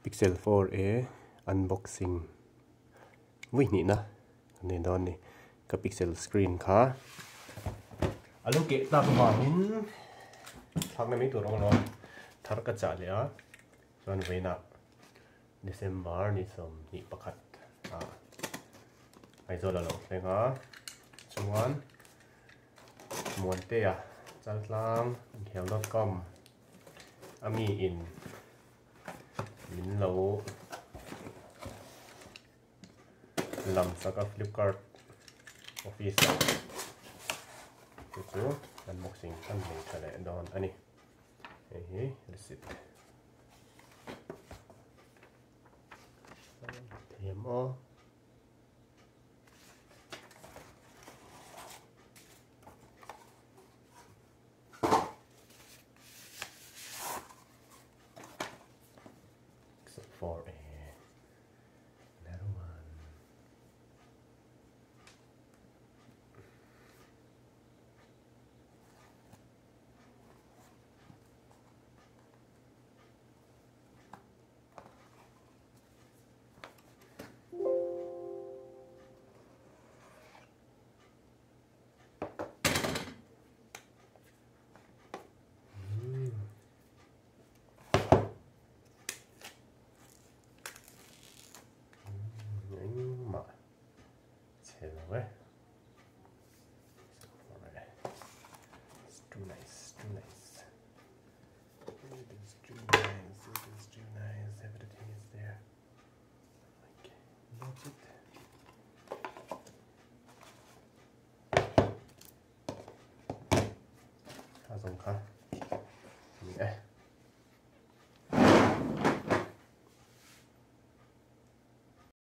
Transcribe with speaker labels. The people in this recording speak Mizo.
Speaker 1: Pixel 4a unboxing vui hnih na kan nei dawn a ni ka pixel screen kha a lo keh tak vangin thlakna mai tur a awm lo a thar ka chah leh a chuan vawiinah December ni 21 ah Aizawl a lo thleng a chuan Muantea Chaltlang inkhel dot com a mi in min lo lam sak a Flipkart office ah chu chu unboxing kan nei tha leh dawn a ni hei hi receipt thiam aw. Except for a little one. Engmah chhe lo e. It's too nice, too nice. It is too nice, it is too nice. Everything is there. Okay, that's it. A zawng kha.